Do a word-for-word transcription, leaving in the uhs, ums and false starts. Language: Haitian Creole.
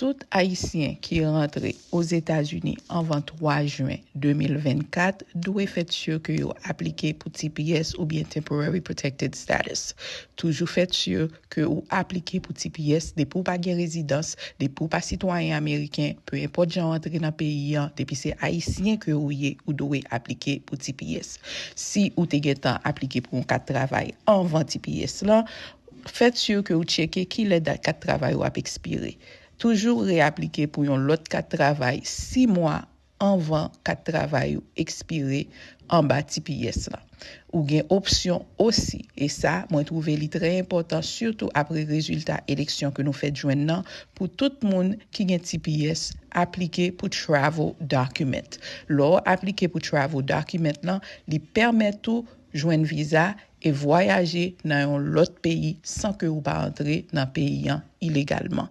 Tout Ayisyen ki rantre Ozetazini anvan twa jen de mil vennkat dwe fè si ke yo aplike pou T P S oubyen Temporary Protected Status. Toujou fè si ke ou aplike pou T P S depi w pa gen rezidans, depi w pa sitwayen ameriken, pe enpòt jan w antre nan peyi an, depi se Ayisyen ke ou ye, ou dwe aplike pou T P S. Si ou te gentan aplike pou yon kat travay anvan T P S lan, fè si ke ou tcheke kilè dat kat travay ou ap ekspire. Toujou reaplike pou yon lòt kat travay sis mwa anvan kat travay ou ekspire anba T P S lan. Ou gen opsyon osi, e sa, mwen twouve li trè enpòtan, sitou apre rezilta eleksyon ke nou fèk jwenn nan, pou tout moun ki gen T P S aplike pou travel document. Lè w aplike pou travel document lan, li pèmèt ou jwenn viza e vwayaje nan yon lòt peyi san ke ou pa antre nan peyi an ilegalman.